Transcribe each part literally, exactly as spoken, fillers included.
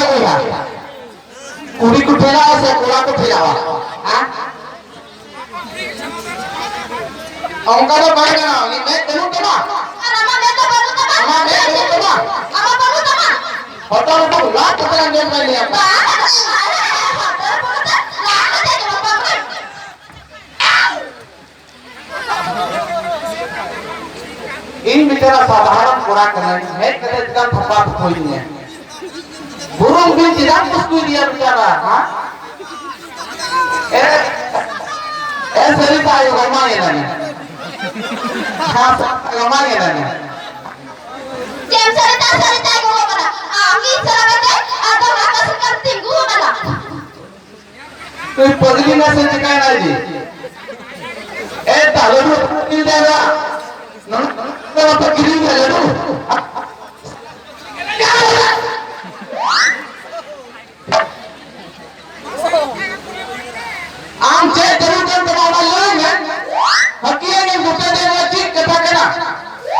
ᱵᱚᱭᱦᱟ, ᱠᱩᱲᱤ ᱠᱚ ᱴᱷᱮᱞᱟᱣᱟ ᱥᱮ ᱠᱚᱲᱟ ᱠᱚ ᱴᱷᱮᱞᱟᱣᱟ? ᱦᱮᱸ? ᱚᱱᱠᱟ ᱫᱚ ᱵᱟᱭ ᱜᱟᱱᱚᱜᱼᱟ᱾ ᱩᱱᱤ ᱢᱮᱫ ᱵᱟᱹᱱᱩᱜ ᱛᱟᱢᱟ? ᱟᱨ ᱟᱢᱟᱜ ᱢᱮᱫ ᱫᱚ ᱵᱟᱹᱱᱩᱜ ᱛᱟᱢᱟ? ᱟᱢᱟᱜ ᱢᱮᱫ ᱵᱟᱹᱱᱩᱜ ᱛᱟᱢᱟ? ᱟᱢᱟᱜ ᱵᱟᱹᱱᱩᱜ ᱛᱟᱢᱟ? ᱦᱚᱴᱚᱜ ᱨᱮ ᱫᱩ ᱞᱟᱠᱷ ᱠᱟᱛᱮ ᱟᱸᱡᱚᱢ ᱢᱮ ᱞᱟᱹᱭᱟ᱾ ᱵᱟᱝ, ᱵᱟᱝ, ᱵᱟᱝ, ᱦᱚᱴᱚᱜ ᱨᱮ ᱫᱩ ᱞᱟᱠᱷ ᱠᱟᱛᱮ ᱟᱸᱡᱚᱢ ᱢᱮ᱾ ᱤᱧ ᱵᱮᱪᱟᱨᱟ ᱥᱟᱫᱷᱟᱨᱚᱱ ᱠᱚᱲᱟ ᱠᱟᱹᱱᱟᱹᱧ, ᱦᱮᱡ ᱠᱟᱛᱮ ᱪᱮᱫᱟᱜ ᱛᱷᱟᱯᱟ ᱛᱷᱩᱯᱩᱭᱤᱧᱟ? ᱵᱩᱨᱩᱢ ᱵᱤᱱ ᱪᱮᱫᱟᱜ ᱠᱩᱥᱠᱩᱭ ᱫᱤᱭᱟ ᱵᱮᱪᱟᱨᱟ, ᱦᱟ? ᱮ, ᱮ, ᱥᱟᱹᱨᱤ ᱛᱟᱭ ᱜᱚᱢᱟ ᱜᱮ ᱱᱟᱱᱮ᱾ ᱦᱟ, ᱜᱚᱢᱟ ᱜᱮ ᱱᱟᱱᱮ᱾ ᱪᱮᱫ ᱮᱢ ᱥᱟᱹᱨᱤ ᱛᱟᱭ, ᱥᱟᱹᱨᱤ ᱛᱟᱭ ᱜᱚᱢᱟ ᱠᱟᱱᱟ? ᱟᱢ ᱜᱮ ᱤᱥᱟᱹᱨᱟ ᱠᱟᱛᱮ ᱟᱫᱚ ᱨᱟᱠᱟᱥ ᱠᱟᱱ ᱛᱤᱸᱜᱩ ᱟᱠᱟᱱᱟ᱾ ᱛᱩᱭ ᱯᱟᱜᱽᱞᱤ ᱱᱟ ᱥᱮ ᱪᱤᱠᱟᱹᱭ ᱱᱟᱭ ᱡᱮ? ᱮ ᱛᱟᱞᱮ ᱫᱚ ᱯᱟᱜᱽᱞᱤ ᱫᱟ ᱱᱟ᱾ ᱱᱚᱱ ᱱᱚᱱ ᱯᱟᱜᱽᱞᱤ ᱫᱟ ᱞᱟᱹᱰᱩ᱾ ᱟᱢ ᱪᱮᱫ ᱡᱟᱹᱨᱩᱲ ᱠᱟᱱ ᱛᱟᱢᱟ ᱚᱱᱟ ᱞᱟᱹᱭ ᱢᱮ᱾ ᱦᱟᱹᱠᱤᱭᱟᱹ ᱜᱮ ᱜᱚᱴᱟ ᱫᱮ ᱱᱚᱣᱟ ᱪᱮᱫ ᱠᱟᱛᱷᱟ ᱠᱟᱱᱟ?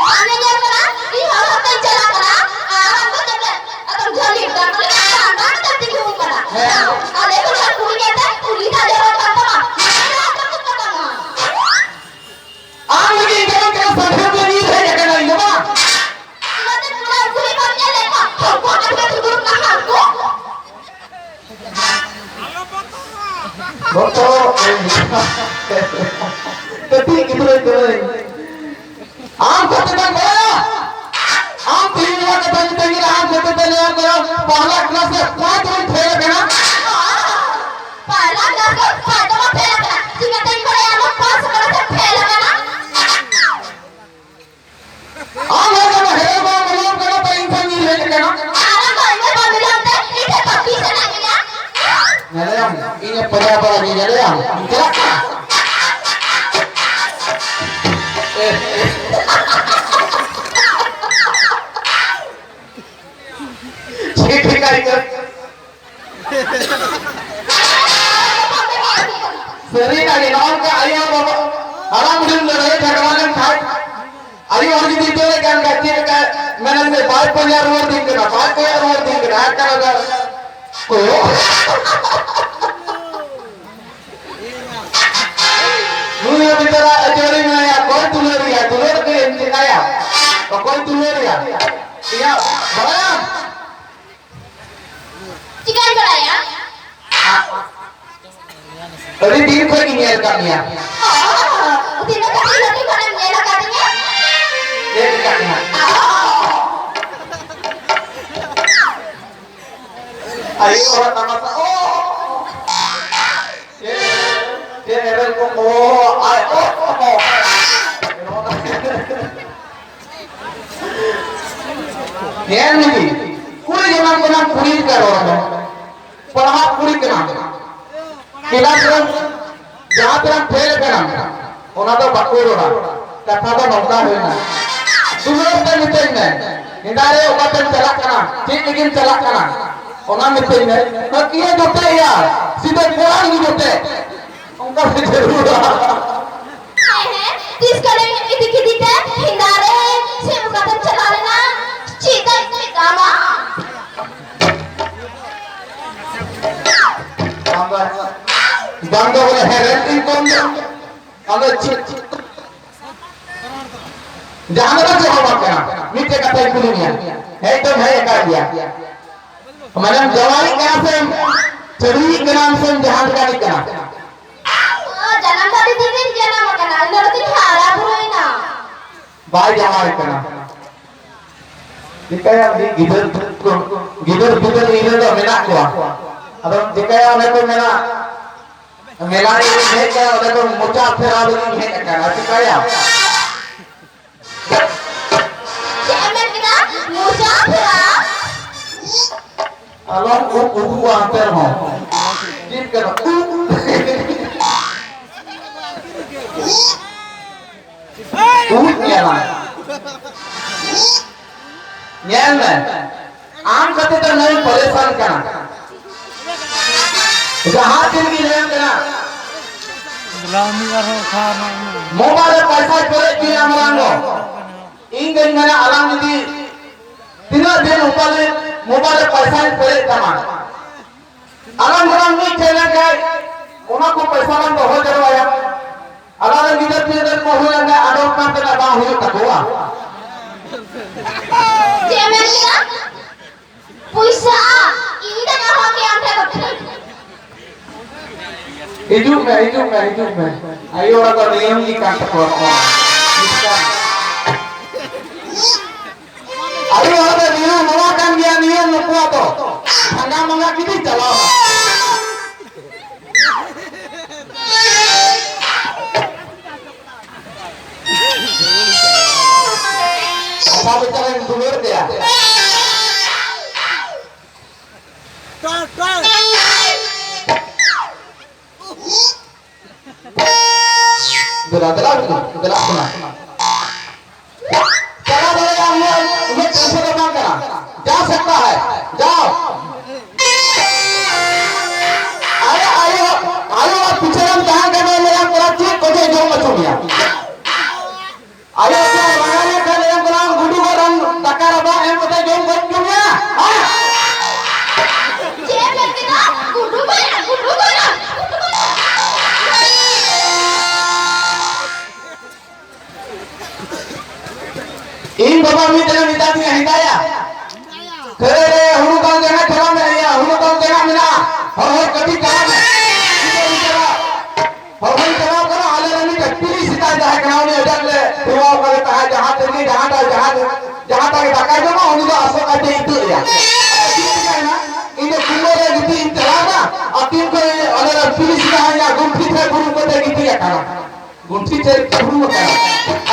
ᱵᱟᱝ ᱧᱮᱞ ᱠᱟᱱᱟ, ᱤᱧ ᱦᱚᱲ ᱦᱚᱲ ᱛᱮᱧ ᱪᱟᱞᱟᱜ ᱠᱟᱱᱟ, ᱟᱨ ᱟᱢ ᱫᱚ ᱪᱮᱫ ᱞᱮ-, ᱟᱫᱚᱢ ᱡᱷᱟᱹᱞᱤ ᱠᱟᱱ ᱵᱚᱞᱮ ᱟᱢ ᱵᱟᱝ ᱛᱮᱢ ᱛᱤᱸᱜᱩ ᱠᱟᱱᱟ᱾ ᱦᱮᱸ᱾ ᱟᱞᱮ ᱠᱚ ᱧᱮᱞ ᱠᱩᱲᱤ ᱧᱮᱞ ᱛᱮ ᱠᱩᱞᱤ ᱫᱟᱜ ᱡᱚᱨᱚᱜ ᱠᱟᱱ ᱛᱟᱢᱟ᱾ ᱟᱢ ᱞᱟᱹᱜᱤᱫ ᱤᱧ ᱫᱚ ᱱᱚᱝᱠᱟ ᱥᱟᱸᱜᱷᱟᱨ ᱫᱚ ᱧᱤᱨ ᱦᱮᱡ ᱟᱠᱟᱱᱟ ᱤᱧ ᱫᱚ ᱵᱟᱝ᱾ ᱚᱱᱟᱛᱮ ᱠᱚᱲᱟ ᱠᱩᱲᱤ ᱵᱟᱢ ᱧᱮᱞ ᱞᱮᱫ ᱠᱚᱣᱟ? ᱦᱟᱹᱱᱠᱩ ᱦᱟᱹᱱᱠᱩ ᱫᱩᱲᱩᱵ ᱠᱟᱱᱟ ᱦᱟᱹᱱᱠᱩ᱾ ᱵᱚᱛᱚᱨ ᱠᱟᱹᱴᱤᱡ ᱜᱤᱫᱽᱨᱟᱹ ᱠᱟᱹᱱᱟᱹᱧ᱾ ᱟᱢ ᱠᱷᱟᱹᱛᱤᱨ ᱛᱮ ᱵᱟᱭᱟ, ᱟᱢ ᱛᱮᱦᱮᱧ ᱱᱚᱣᱟ ᱠᱟᱛᱷᱟ ᱢᱤᱛᱟᱹᱧ ᱠᱟᱱᱟ, ᱟᱢ ᱠᱷᱟᱹᱛᱤᱨ ᱛᱮ ᱱᱚᱣᱟ ᱠᱚᱨᱮ ᱯᱟᱦᱞᱟ ᱠᱞᱟᱥ ᱨᱮ ᱯᱟᱸᱪ ᱨᱮᱧ ᱯᱷᱮᱞ ᱟᱠᱟᱱᱟ᱾ ᱯᱟᱦᱞᱟ ᱠᱞᱟᱥ ᱨᱮ ᱯᱟᱸᱪ ᱫᱚ ᱵᱟᱢ ᱯᱷᱮᱞ ᱟᱠᱟᱱᱟ, ᱪᱤᱠᱟᱹᱛᱮᱧ ᱵᱟᱲᱟᱭᱟ ᱟᱢ ᱯᱟᱸᱪ ᱠᱞᱟᱥ ᱨᱮᱢ ᱯᱷᱮᱞ ᱟᱠᱟᱱᱟ? ᱟᱢ ᱦᱚᱸ ᱠᱟᱱᱟ, ᱦᱮᱨᱮᱞ ᱵᱟᱢ ᱵᱚᱞᱚᱱ ᱠᱟᱱᱟ, ᱛᱚ ᱤᱧ ᱠᱷᱚᱱ ᱧᱤᱨ ᱦᱮᱡ ᱟᱠᱟᱱᱟ᱾ ᱟᱨ ᱟᱢ ᱫᱚ ᱤᱧ ᱵᱟᱢ ᱢᱤᱞᱟᱹᱣ ᱛᱮ ᱤᱧ ᱴᱷᱮᱱ ᱯᱟᱹᱛᱤ ᱥᱟᱱᱟᱭᱮᱫ ᱢᱮᱭᱟ? ᱧᱮᱞᱮᱭᱟᱢ, ᱤᱧ ᱮ ᱯᱟᱸᱡᱟ ᱵᱟᱲᱟ ᱜᱮ, ᱧᱮᱞᱮᱭᱟᱢ, ᱤᱧ ᱪᱟᱞᱟᱜ ᱠᱟᱱᱟ᱾ ᱮ, ᱮ᱾ ᱪᱮᱫ ᱴᱷᱤᱠᱟᱹᱭ ᱠᱟᱱ? ᱥᱟᱹᱨᱤᱱᱟᱜ ᱜᱮ, ᱱᱚᱜᱼᱚ ᱱᱚᱝᱠᱟ ᱟᱭᱳ ᱵᱟᱵᱟ ᱦᱟᱲᱟᱢ ᱵᱩᱰᱷᱤᱢ ᱞᱟᱹᱲᱦᱟᱹᱭ ᱡᱷᱟᱜᱽᱲᱟ ᱞᱮᱱᱠᱷᱟᱡ, ᱟᱭᱳ ᱦᱚᱲ ᱡᱩᱫᱤ ᱫᱟᱹᱲᱮᱫ ᱠᱟᱱ ᱠᱷᱟᱡ ᱪᱮᱫ ᱞᱮᱠᱟ ᱢᱮᱱᱟ ᱡᱮ ᱵᱟᱭ ᱠᱚᱭᱚᱜ ᱨᱩᱣᱟᱹᱲ ᱫᱤᱧ ᱠᱟᱱᱟ, ᱵᱟᱭ ᱠᱚᱭᱚᱜ ᱨᱩᱣᱟᱹᱲ ᱫᱤᱧ ᱠᱟᱱᱟ, ᱟᱨ ᱠᱟᱱᱟ ᱫᱚ ᱠᱚᱭᱚᱜ᱾ ᱱᱩᱭ ᱦᱚᱸ ᱵᱮᱪᱟᱨᱟ ᱟᱹᱡᱟᱹᱲᱤ ᱢᱮᱱᱟᱭᱟ, ᱚᱠᱚᱭ ᱫᱩᱞᱟᱹᱲ ᱮᱭᱟ? ᱫᱩᱞᱟᱹᱲ ᱜᱮ ᱪᱮᱠᱟᱭᱟ? ᱚᱠᱚᱭ ᱫᱩᱞᱟᱹᱲ ᱮᱭᱟ? ᱤᱧᱟᱹᱜ ᱵᱟᱲᱟᱭᱟᱢ? ᱪᱤᱠᱟᱹᱧ ᱵᱟᱲᱟᱭᱟ? ᱟᱹᱰᱤ ᱫᱤᱱ ᱠᱷᱚᱱ ᱜᱤᱧ ᱧᱮᱞ ᱠᱟᱜ ᱢᱮᱭᱟ᱾ ᱚ, ᱛᱤᱱᱟᱹᱜ ᱠᱟᱹᱴᱤᱡ ᱞᱟᱹᱴᱩ ᱠᱷᱚᱱᱮᱢ ᱧᱮᱞ ᱟᱠᱟᱫᱤᱧᱟ? ᱧᱮᱞ ᱠᱟᱜ ᱢᱮᱭᱟ᱾ ᱚ᱾ ᱟᱭᱳ ᱦᱚᱲ ᱛᱟᱢᱟᱥᱟ, ᱚ᱾ ᱪᱮᱫ, ᱪᱮᱫ ᱮᱨᱮᱞ ᱠᱚ, ᱚ, ᱟᱭ, ᱚ, ᱚ, ᱚ᱾ ᱧᱮᱞ ᱢᱮ, ᱠᱩᱲᱤ ᱡᱟᱱᱟᱢ ᱠᱟᱱᱟᱢ, ᱠᱩᱲᱤ ᱞᱮᱠᱟ ᱨᱚᱲ ᱢᱮ᱾ ᱯᱟᱲᱦᱟᱜ ᱠᱩᱲᱤ ᱠᱟᱱᱟᱢ᱾ ᱠᱮᱞᱟᱥ ᱨᱮ ᱡᱟᱦᱟᱸ ᱛᱤᱱᱟᱹᱜ ᱯᱷᱮᱞ ᱠᱟᱱᱟᱢ, ᱚᱱᱟ ᱫᱚ ᱵᱟᱠᱚ ᱨᱚᱲᱟ᱾ ᱠᱟᱛᱷᱟ ᱫᱚ ᱱᱚᱝᱠᱟ ᱦᱩᱭᱱᱟ, ᱫᱩᱞᱟᱹᱲ ᱛᱮ ᱢᱤᱛᱟᱹᱧ ᱢᱮ, ᱦᱮᱸᱫᱟ ᱨᱮ ᱚᱠᱟᱛᱮᱢ ᱪᱟᱞᱟᱜ ᱠᱟᱱᱟ, ᱪᱮᱫ ᱞᱟᱹᱜᱤᱫ ᱮᱢ ᱪᱟᱞᱟᱜ ᱠᱟᱱᱟ, ᱚᱱᱟ ᱢᱤᱛᱟᱹᱧ ᱢᱮ᱾ ᱱᱚᱠᱤᱭᱟᱹ ᱡᱚᱴᱮᱫ ᱭᱟ, ᱥᱤᱫᱷᱟᱹ ᱠᱚᱲᱟ ᱜᱮ ᱡᱚᱴᱮᱫ᱾ ᱚᱱᱠᱟ ᱜᱮ ᱡᱟᱹᱨᱩᱲᱟ᱾ ᱦᱮᱸ, ᱦᱮᱸ, ᱛᱤᱥ ᱠᱟᱞᱮ ᱤᱫᱤ ᱠᱮᱫᱤ ᱛᱮ ᱦᱮᱸᱫᱟ ᱨᱮ, ᱥᱮ ᱚᱠᱟᱛᱮᱢ ᱪᱟᱞᱟᱣ ᱞᱮᱱᱟ? ᱪᱮᱫ ᱫᱚ ᱪᱮᱫ ᱟᱢᱟ? ᱵᱟᱝ ᱫᱚ, ᱵᱟᱝ ᱫᱚ ᱵᱚᱞᱮ ᱦᱮᱨᱮᱞ ᱛᱤᱧ ᱠᱚᱢ ᱫᱚ᱾ ᱟᱫᱚ ᱪᱮᱫ? ᱡᱟᱦᱟᱸ ᱫᱚ ᱪᱮᱫ ᱦᱚᱸ ᱵᱟᱝ ᱠᱟᱱᱟ᱾ ᱢᱤᱫᱴᱮᱡ ᱠᱟᱛᱷᱟᱧ ᱠᱩᱞᱤ ᱢᱮᱭᱟ, ᱦᱮᱡ ᱫᱚᱢ ᱦᱮᱡ ᱟᱠᱟᱱ ᱜᱮᱭᱟ᱾ ᱢᱟᱱᱮᱢ ᱡᱟᱶᱟᱭ ᱠᱟᱱᱟ ᱥᱮᱢ ᱪᱟᱹᱰᱣᱤ ᱠᱟᱱᱟᱢ ᱥᱮᱢ ᱡᱟᱦᱟᱸ ᱞᱮᱠᱟᱱᱤᱡ ᱠᱟᱱᱟ? ᱚ, ᱡᱟᱱᱟᱢ ᱫᱚ ᱟᱹᱰᱤ ᱫᱤᱱ ᱨᱤᱧ ᱡᱟᱱᱟᱢ ᱟᱠᱟᱱᱟ, ᱤᱱᱟᱹ ᱨᱮᱜᱤᱧ ᱦᱟᱨᱟ ᱵᱩᱨᱩᱭᱮᱱᱟ᱾ ᱵᱟᱭ ᱡᱟᱶᱟᱭ ᱠᱟᱱᱟ᱾ ᱪᱤᱠᱟᱹᱭᱟ, ᱩᱱᱤ ᱜᱤᱫᱟᱹᱨ, ᱜᱤᱫᱟᱹᱨ ᱯᱤᱫᱟᱹᱨ ᱤᱧ ᱨᱮᱱ ᱫᱚ ᱢᱮᱱᱟᱜ ᱠᱚᱣᱟ᱾ ᱟᱫᱚᱢ ᱪᱤᱠᱟᱹᱭᱟ, ᱚᱱᱮ ᱠᱚ ᱢᱮᱱᱟ, ᱢᱮᱞᱟ ᱨᱮᱧ ᱦᱮᱡ ᱟᱠᱟᱱᱟ, ᱚᱸᱰᱮ ᱠᱷᱚᱱ ᱢᱚᱪᱟ ᱯᱷᱮᱨᱟᱣ ᱞᱟᱹᱜᱤᱫ ᱤᱧ ᱦᱮᱡ ᱟᱠᱟᱱᱟ, ᱪᱤᱠᱟᱹᱭᱟ? ᱪᱮᱫ ᱮᱢ ᱢᱮᱱ ᱠᱮᱫᱟ? ᱢᱚᱪᱟ ᱯᱷᱮᱨᱟᱣ? ᱟᱞᱚᱢ ᱩᱵ ᱩᱵᱩᱜᱼᱟ ᱦᱟᱱᱛᱮ ᱨᱮᱦᱚᱸ᱾ ᱪᱮᱫ ᱠᱟᱱᱟ? ᱩᱵ᱾ ᱩᱵ ᱧᱮᱞᱟ᱾ ᱧᱮᱞ ᱢᱮ, ᱟᱢ ᱠᱷᱟᱹᱛᱤᱨ ᱛᱮ ᱱᱩᱭ ᱯᱚᱨᱮᱥᱟᱱ ᱠᱟᱱᱟ᱾ ᱡᱟᱦᱟᱸ ᱛᱤᱱ ᱜᱮ ᱧᱮᱞ ᱠᱟᱱᱟ, ᱢᱳᱵᱟᱭᱤᱞ ᱨᱮ ᱯᱚᱭᱥᱟ ᱯᱮᱨᱮᱡ ᱜᱮ ᱧᱟᱢ ᱨᱟᱱ ᱫᱚ᱾ ᱤᱧ ᱫᱚᱧ ᱢᱮᱱᱟ, ᱟᱞᱟᱝ ᱡᱩᱫᱤ ᱛᱤᱱᱟᱹᱜ ᱫᱤᱱ ᱢᱳᱵᱟᱭᱤᱞ, ᱢᱳᱵᱟᱭᱤᱞ ᱨᱮ ᱯᱚᱭᱥᱟᱧ ᱯᱮᱨᱮᱡ ᱛᱟᱢᱟ, ᱟᱞᱟᱝ ᱫᱚᱞᱟᱝ ᱢᱤᱫ ᱴᱷᱮᱱ ᱞᱮᱱᱠᱷᱟᱱ ᱚᱱᱟ ᱠᱚ ᱯᱚᱭᱥᱟ ᱞᱟᱝ ᱫᱚᱦᱚ ᱡᱟᱣᱨᱟᱭᱟ᱾ ᱟᱞᱟᱝ ᱨᱮᱱ ᱜᱤᱫᱟᱹᱨ ᱯᱤᱫᱟᱹᱨ ᱠᱚ ᱦᱩᱭ ᱞᱮᱱᱠᱷᱟᱱ ᱟᱫᱚ ᱚᱱᱠᱟ ᱛᱮᱱᱟᱜ ᱵᱟᱝ ᱦᱩᱭᱩᱜ ᱛᱟᱠᱚᱣᱟ᱾ ᱪᱮᱫ ᱮᱢ ᱢᱮᱱ ᱠᱮᱫᱟ? ᱯᱚᱭᱥᱟ? ᱤᱧ ᱫᱚ ᱧᱟᱢᱚᱜ ᱜᱮᱭᱟ ᱟᱢ ᱴᱷᱮᱱ ᱠᱷᱚᱱ᱾ ᱦᱤᱡᱩᱜ ᱢᱮ, ᱦᱤᱡᱩᱜ ᱢᱮ, ᱦᱤᱡᱩᱜ ᱢᱮ᱾ ᱟᱭᱳ ᱦᱚᱲ ᱫᱚ ᱱᱤᱭᱚᱢ ᱜᱮ ᱠᱟᱱ ᱛᱟᱠᱚᱣᱟ ᱱᱚᱣᱟ᱾ ᱟᱭᱳ ᱦᱚᱲ ᱫᱚ ᱱᱤᱭᱚᱢ ᱱᱚᱣᱟ ᱠᱟᱱ ᱜᱮᱭᱟ, ᱱᱤᱭᱚᱢ ᱱᱩᱠᱩᱣᱟᱜ ᱫᱚ᱾ ᱵᱷᱟᱸᱜᱟ ᱢᱟᱸᱜᱟ ᱜᱤᱰᱤ ᱪᱟᱞᱟᱣ ᱱᱟ᱾ ᱟᱪᱪᱷᱟ, ᱵᱮᱪᱟᱨᱟᱧ ᱫᱩᱞᱟᱹᱲ ᱠᱮᱭᱟ᱾ ᱫᱮᱞᱟ, ᱫᱮᱞᱟ, ᱫᱮᱞᱟ, ᱫᱮᱞᱟ, ᱠᱷᱚᱱᱟ᱾ ᱪᱟᱞᱟᱣ ᱫᱟᱲᱮᱭᱟᱜᱼᱟ, ᱩᱱᱟᱹᱜ, ᱩᱱᱟᱹᱜ ᱴᱮᱱᱥᱚᱱ ᱫᱚ ᱵᱟᱝ ᱠᱟᱱᱟ᱾ ᱡᱟ ᱥᱚᱠᱛᱟ ᱦᱟᱭ, ᱡᱟᱣ᱾ ᱟᱭᱳ, ᱟᱭᱳ, ᱟᱭᱳ ᱟᱨ ᱯᱤᱪᱷᱮ ᱨᱮᱢ ᱛᱟᱦᱮᱸ ᱠᱟᱱᱟ, ᱞᱟᱹᱭᱟᱢ ᱠᱟᱱᱟ, ᱪᱮᱫ ᱠᱚᱪᱚᱭ ᱡᱚᱢ ᱦᱚᱪᱚ ᱢᱮᱭᱟ᱾ ᱟᱭᱳ ᱠᱚ ᱨᱟᱸᱜᱟᱣ ᱞᱮᱱᱠᱷᱟᱱ ᱞᱟᱹᱭᱟᱢ ᱠᱟᱱᱟ, ᱜᱩᱰᱩ ᱜᱚᱡ ᱨᱟᱱ ᱫᱟᱠᱟ ᱨᱟᱯᱟᱜ ᱮᱢ ᱠᱟᱛᱮ ᱡᱚᱢ ᱜᱚᱡ ᱦᱚᱪᱚ ᱢᱮᱭᱟ᱾ ᱦᱮᱸ? ᱪᱮᱫ ᱮᱢ ᱢᱮᱱ ᱠᱮᱫᱟ? ᱜᱩᱰᱩ ᱜᱚᱡ, ᱜᱩᱰᱩ ᱜᱚᱡ, ᱜᱩᱰᱩ ᱜᱚᱡ᱾ ᱤᱧ ᱵᱟᱵᱟ ᱢᱤᱫ ᱫᱤᱱᱮ ᱢᱮᱛᱟ ᱫᱤᱧᱟ, ᱦᱮᱸᱫᱟᱭᱟ, ᱠᱷᱟᱹᱨᱟᱹᱭ ᱨᱮ ᱦᱩᱲᱩ ᱫᱟᱞ ᱡᱟᱸᱜᱟ ᱪᱟᱞᱟᱣ ᱢᱮ, ᱤᱭᱟᱹ, ᱦᱩᱲᱩ ᱫᱟᱞ ᱡᱟᱸᱜᱟ ᱢᱮᱱᱟᱜᱼᱟ, ᱦᱚᱨ ᱦᱚᱨ ᱠᱟᱹᱴᱤᱡ ᱪᱟᱞᱟᱣ ᱢᱮ᱾ ᱤᱧ ᱫᱚ ᱤᱧ ᱪᱟᱞᱟᱜ, ᱦᱚᱨ ᱦᱚᱨ ᱪᱟᱞᱟᱣ ᱠᱟᱱᱟ, ᱟᱞᱮ ᱨᱮᱱ ᱢᱤᱫᱴᱮᱱ ᱯᱤᱞᱤ ᱥᱮᱛᱟᱭ ᱛᱟᱦᱮᱸ ᱠᱟᱱᱟ, ᱩᱱᱤ ᱟᱡᱟᱜ ᱞᱮ ᱦᱮᱣᱟᱣ ᱠᱟᱫᱮ ᱛᱟᱦᱮᱸᱫ, ᱡᱟᱦᱟᱸ ᱛᱤᱨᱮᱜᱮ ᱡᱟᱦᱟᱸᱴᱟᱜ, ᱡᱟᱦᱟᱸ, ᱡᱟᱦᱟᱸᱴᱟᱜ ᱜᱮ ᱫᱟᱠᱟᱭ ᱡᱚᱢᱟ, ᱩᱱᱤ ᱫᱚ ᱟᱥᱚᱠᱟᱭᱛᱮ ᱤᱛᱟᱹᱜ ᱮᱭᱟ᱾ ᱟᱫᱚ ᱪᱮᱫ ᱪᱤᱠᱟᱹᱭᱮᱱᱟ? ᱤᱧ ᱫᱚ ᱠᱩᱢᱵᱟᱹ ᱨᱮ ᱜᱤᱛᱤᱡ ᱤᱧ ᱪᱟᱞᱟᱣ ᱮᱱᱟ, ᱟᱨ ᱛᱤᱱ ᱠᱷᱚᱱ ᱟᱞᱮ ᱨᱮᱱ ᱯᱤᱞᱤ ᱥᱮᱛᱟ ᱤᱧᱟᱜ ᱜᱩᱱᱴᱷᱤ ᱴᱷᱮᱱ ᱵᱩᱨᱩᱢ ᱠᱟᱛᱮ ᱜᱤᱛᱤᱡ ᱟᱠᱟᱱᱟ᱾ ᱜᱩᱱᱴᱷᱤ ᱪᱮᱫ ᱩᱨᱩᱢ ᱟᱠᱟᱱᱟ?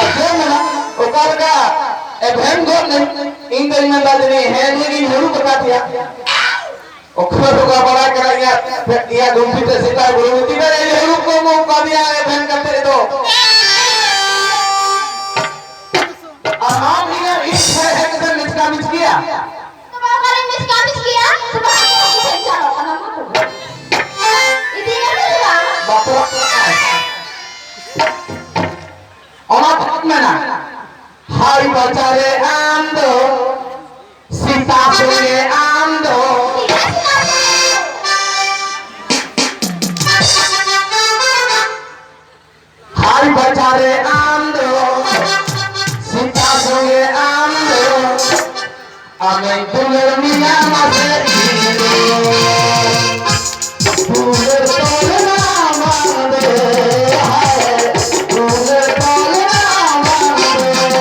ᱟᱨ ᱪᱮᱫ ᱢᱮᱱᱟ, ᱚᱠᱟ ᱞᱮᱠᱟ ᱮᱵᱷᱮᱱ ᱜᱚᱫ ᱱᱟᱹᱧ, ᱤᱧ ᱫᱚᱧ ᱢᱮᱱᱫᱟ ᱡᱟᱹᱱᱤᱡ ᱦᱮᱸ ᱱᱩᱭ ᱜᱤᱧ ᱦᱟᱹᱨᱩᱵ ᱟᱠᱟᱫᱮᱭᱟ᱾ ᱚᱠᱟ ᱞᱮᱠᱟ ᱵᱟᱲᱟᱭ ᱠᱟᱱᱟ ᱤᱧᱟᱹᱜ, ᱤᱧᱟᱹᱜ ᱜᱩᱱᱴᱷᱤ ᱛᱮ ᱥᱮᱛᱟᱭ ᱵᱩᱨᱩᱢ ᱤᱫᱤ ᱠᱟᱫᱟ, ᱤᱧ ᱦᱟᱹᱨᱩᱵ ᱠᱚ ᱮᱢᱚᱜ ᱠᱟᱫᱮᱭᱟ ᱮᱵᱷᱮᱱ ᱠᱟᱛᱮ ᱫᱚ᱾ ᱟᱨ ᱟᱢ ᱤᱧᱟᱹᱜ ᱤᱧ ᱴᱷᱮᱱ ᱦᱮᱡ ᱠᱟᱛᱮ ᱢᱤᱪᱠᱟ ᱢᱤᱪᱠᱤᱭᱟ᱾ ᱛᱚᱵᱮ ᱚᱠᱟᱨᱮ ᱢᱤᱪᱠᱟ ᱢᱤᱪᱠᱤᱭᱟ? ᱛᱚᱵᱮ ᱟᱢ ᱫᱚ ᱟᱹᱛᱩ ᱥᱮᱫ ᱪᱟᱞᱟᱜ ᱠᱟᱱᱟ, ᱢᱟ ᱛᱚᱵᱮ᱾ ᱤᱫᱤᱭᱮᱭᱟ ᱥᱮ ᱵᱟᱝ? ᱵᱟᱯᱞᱟ ᱚᱱᱟ ᱠᱚ ᱢᱮᱱᱟ, ᱦᱟᱭ ᱵᱟᱪᱟᱨᱮ ᱟᱢ ᱫᱚ, ᱥᱮᱛᱟ ᱥᱚᱸᱜᱮ ᱟᱢ ᱫᱚ᱾ ᱦᱟᱭ ᱵᱟᱪᱟᱨᱮ ᱟᱢ ᱫᱚ, ᱥᱮᱛᱟ ᱥᱚᱸᱜᱮ ᱟᱢ ᱫᱚ᱾ ᱟᱢᱮᱧ ᱫᱩᱞᱟᱹᱲ ᱢᱮᱭᱟ ᱢᱟᱥᱮ ᱤᱧ ᱫᱚ᱾ ᱫᱩᱞᱟᱹᱲ ᱛᱚᱞ ᱨᱮᱱᱟᱜ ᱵᱟᱝ ᱫᱚ, ᱦᱟᱭ, ᱫᱩᱞᱟᱹᱲ ᱛᱚᱞ ᱨᱮᱱᱟᱜ ᱵᱟᱝ ᱫᱚ᱾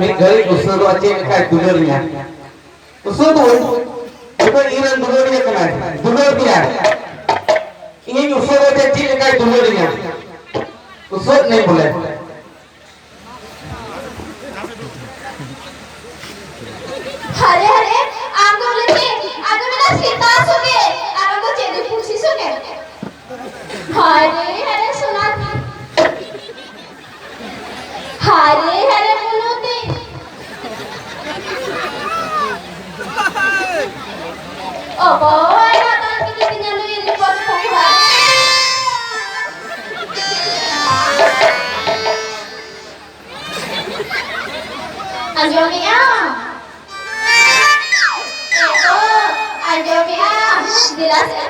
ᱢᱤᱫ ᱜᱷᱟᱹᱲᱤᱡ ᱩᱥᱟᱹᱫᱚᱜᱼᱟ ᱪᱮᱫ ᱞᱮᱠᱟᱭ ᱫᱩᱞᱟᱹᱲᱤᱧᱟ᱾ ᱩᱥᱟᱹᱫᱚᱜᱼᱟᱹᱧ, ᱱᱤᱛᱚᱜ ᱤᱧ ᱨᱮᱱ ᱫᱩᱞᱟᱹᱲᱤᱭᱟᱹ ᱠᱟᱱᱟᱭ, ᱫᱩᱞᱟᱹᱲ ᱢᱮᱭᱟᱭ᱾ ᱤᱧᱤᱧ ᱩᱥᱟᱹᱫᱚᱜᱼᱟ ᱪᱮᱫ ᱞᱮᱠᱟᱭ ᱫᱩᱞᱟᱹᱲᱤᱧᱟ᱾ ᱩᱥᱟᱹᱫ ᱱᱟᱹᱧ ᱵᱚᱞᱮ᱾ ᱦᱟᱨᱮ ᱦᱟᱨᱮ, ᱟᱢ ᱫᱚ ᱵᱚᱞᱮ ᱪᱮᱫ? ᱟᱢ ᱫᱚ ᱢᱮᱱᱟ ᱥᱮᱛᱟ ᱥᱚᱸᱜᱮ, ᱟᱨ ᱟᱢ ᱫᱚ ᱪᱮᱫ ᱫᱤᱠᱩ ᱯᱩᱥᱤ ᱥᱚᱸᱜᱮ? ᱦᱟᱨᱮ ᱦᱟᱨᱮ ᱥᱚᱱᱟ, ᱦᱟᱨᱮ ᱦᱟᱨᱮ ᱢᱩᱞᱩᱛᱤ᱾ ᱚᱵᱚᱭ ᱦᱟᱛᱟᱣ ᱠᱤᱫᱤᱧᱟ ᱱᱩᱭ ᱨᱤᱯᱳᱨᱴ ᱠᱷᱚᱵᱚᱨ᱾ ᱟᱸᱡᱚᱢᱮᱜᱼᱟ? ᱮ ᱜᱚ, ᱟᱸᱡᱚᱢᱮᱜᱼᱟ? ᱫᱮᱞᱟ ᱥᱮ᱾